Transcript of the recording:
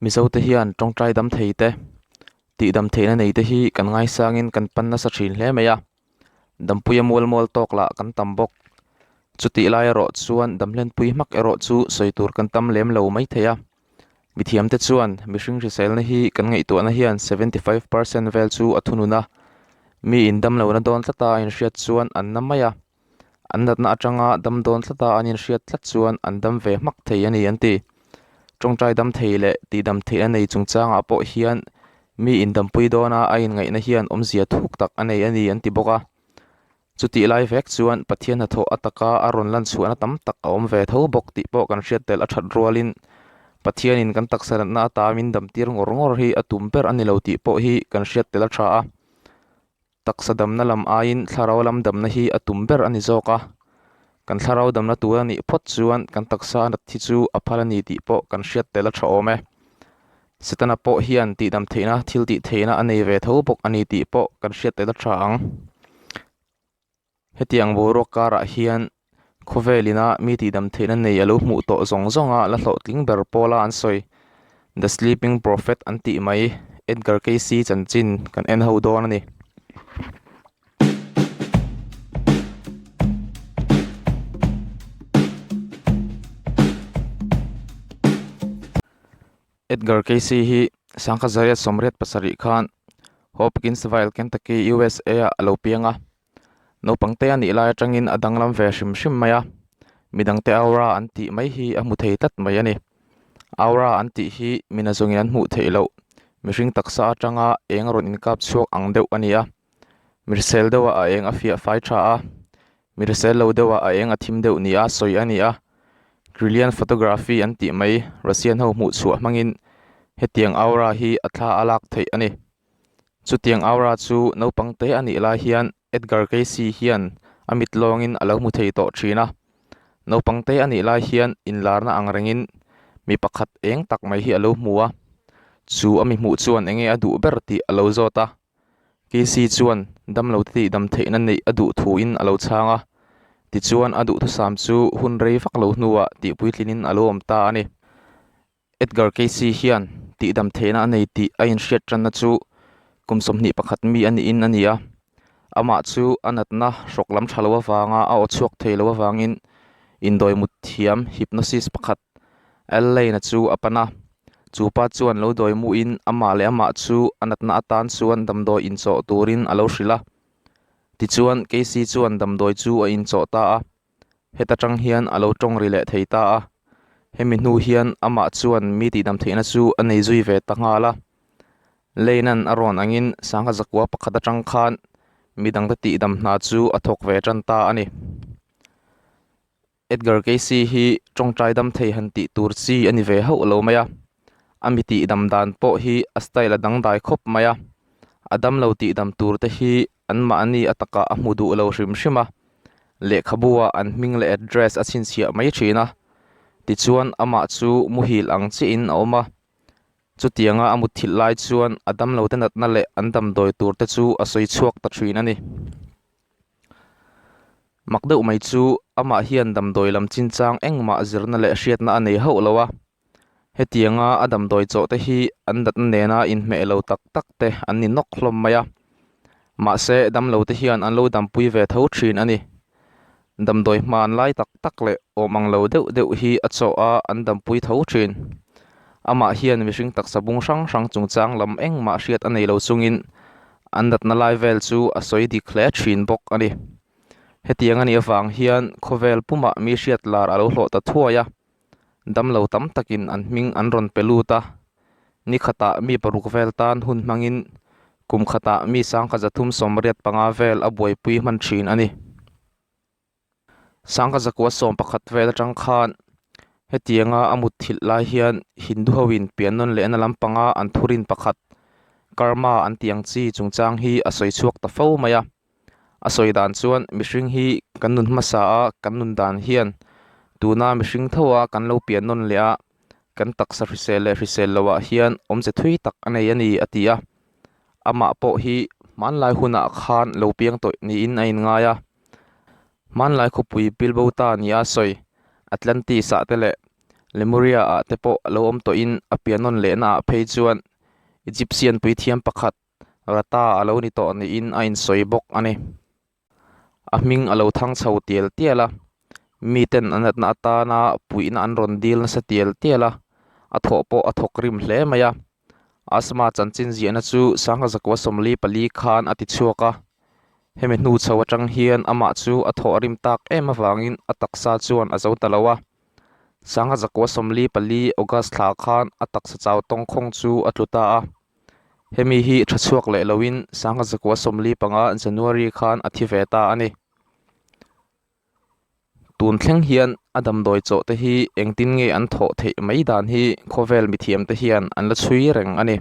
Mizote hian tawngtai dam thei te, tihdam theihna nei te hi kan ngaisangin kan pan nasa thin hle mai a, dampuia mual mual tawk lah kan tam bawk. Chutih lai erawh chuan damhlenpui hmak erawh chu sawi tur kan tam lem lo mai thei a. Mithiamte chuan mihring hriselna hi kan ngaihtuahna hian 75% vel chu a thunun a, mi indam lohna dawn tlata a inhriat chuan an na mai a. An natna atanga dam dawn tlata an inhriat tlat chuan an dam ve hmak thei a ni an ti. Tawngtai dam thei leh tihdam theihna nei chungchangah pawh hian mi indampui dawna a inngaihna hian awmzia thuk tak a nei a ni an ti bawk a. Chutih lai vek chuan Pathian hnathawh a taka a rawn lan chhuahna tam tak a awm ve tho bawk tih pawh kan hriat tel a that rualin Pathianin kan taksa natna ata min damtir ngawr ngawr hi a tum ber a ni lo tih pawh hi kan hriat tel a tha a. Taksa damna lam aiin thlarau lam damna hi a tum ber a ni zawk a, kan thlarau damna tur a nih phawt chuan kan taksa nat hi chu a phal a ni tih pawh kan hriat tel a tha awm e. Setana pawh hian tihdam theihna thil tih theihna a nei ve tho bawk a ni tih pawh kan hriat tel a tha ang. Hetiang boruak karah hian khawvel ina mi tihdam theihna nei a lo hmuh tawh zawng zawnga la hlawhtling ber pawla an sawi The Sleeping Prophet an tih mai Edgar Cayce chanchin kan en ho dawn a ni. Edgar Cayce hi sangkha zariat sawmriat pasarih khan Hopkinsville, Kentucky, USA ah a lo piang a. Naupang te a nih lai atangin a danglam ve hrim hrim mai a, midangte aura an tih mai hi a hmu thei tlat mai a ni. Aura an tih hi mina zawngin an hmuh theih loh, mihring taksa atanga eng rawn inkap chhuak ang deuh a ni a. Mirisel deuhah a eng a fiah fai tha a, mirisel lo deuhah a eng a thim deuh nia sawi a ni a. Kirlian photography an tih mai Russian ho hmuh chhuah hmangin hetiang aura hi a thla a lak theih a ni. Chutiang aura chu naupang te a nih lai hian Edgar Cayce hian a mit lawngin a lo hmu thei tawh thin a. Naupang te a nih lai hian inlarna ang rengin mi pakhat eng tak mai hi a lo hmu a, chu a mi hmuh chuan enge a duh ber tih a lo zawt a. Cayce chuan damlo te tihdam theihna neih a duh thuin a lo chhang a, tichuan a duhthusam chu hun rei vak lo hnuah tihpuitlinin a lo awm ta a ni. Edgar Cayce hian tihdam theihna a nei tih a inhriat tanna chu kum 21 mi a niin a ni a. Amah chu a natna hrawk lam tha lo avanga a aw chhuak thei lo avangin indawi mut thiam hypnosis pakhat Al Lane-a chu a pan a. Chu pa chuan lo dawi muhin amah leh amah chu a natna atan chuan damdawi inchawh turin a lo hrilh a. Tichuan Cayce chuan damdawi chu a inchawh ta a. Heta tang hian a lo tawng ri leh thei ta a, hemi hnu hian amah chuan mi tihdam theihna chu a nei zui ve ta nghal a. Lane-a'n a rawn angin sangha zakua pakhat atang khan midangte tihdam hna chu a thawk ve tan ta a ni. Edgar Cayce hi tawngtai dam thei han tih tur chi a ni ve hauh lo mai a, a mi tihdam dan pawh hi a style a dangdai khawp mai a, a damlo tihdam tur te hi anmahni a takah a hmu duh lo hrim hrim a, lehkhabu ah an hming leh address a chhinchhiah mai thin a, tichuan amah chu muhil ang chiahin a awm a, chutianga a mutthilh lai chuan a damlo te natna leh an damdawi tur te chu a sawi chhuak ta thin a ni. Mak deuh mai chu amah hian damdawi lam chinchang engmah zirna leh hriatna a nei hauh lo a, hetianga a damdawi chawh te hi an natna nena inhmeh lo tak tak te an ni nawk hlawm mai a. Mahse, damlo te hian an lo dampui ve tho thin a ni. Damdawi hman lai tak tak leh awm ang lo deuh deuh hi a chawh a an dampui tho thin. Amah hian mihring taksa bung hrang hrang chungchang lam engmah hriat a nei lo chungin an natna lai vel chu a sawi dik hle thin bawk a ni. Hetiang a nih avang hian khawvel pumah mi hriat lar a lo hlawh ta thuai a. Damlo tam takin an hming an rawn pe lut a, ni khatah mi paruk vel tan hun hmangin kum khatah mi sangkha zathum 85 vel a buaipui hman thin a ni. Sangkha zakua 11 vel atang khan hetianga a mut thilh lai hian Hindu hoin piannawn lehna lampanga an thurin pakhat karma an tih ang chi chungchang hi a sawi chhuak ta fo mai a. A sawi dan chuan mihring hi kan nun hmasa a, kan nun dan hian tuna mihring tho a kan lo pian nawn leh a, kan taksa hrisel leh hrisel loh ah hian awmze thui tak a nei a ni a ti a. Amah pawh hi hmanlai hunah khan lo piang tawih niin a inngai a. Hmanlai khawpui Bilbo ta nia sawi Atlantis ah te leh. Lemuria ah te pawh a lo awm tawhin a pian nawn lehna ah phei chuan Egyptian puithiam pakhat Rata a lo ni tawh niin a insawi bawk a ni. A hming a lo thang chho tial tial a, miten an natna atana puihna an rawn dil nasa tial tial a, a thawh pawh a thawk rim hle mai a. Asthma chanchin ziahna chu Sangha Zakua 44 khan a ti chhuak a, hemi hnu chho atang hian amah chu a thawh rim tak em avangin a taksa chuan a zo ta lo a. Sangha Zakua 44 August thla khan a taksa chau tawngkhawng chu a tlu ta a. Hemi hi tha chhuak leh loin Sangha Zakua 45 January khan a thi ve ta a ni. Tun thleng hian a damdawi chawh te hi engtin nge an thawh theih mai dan hi khawvel mithiam te hian an la chhui reng a ni.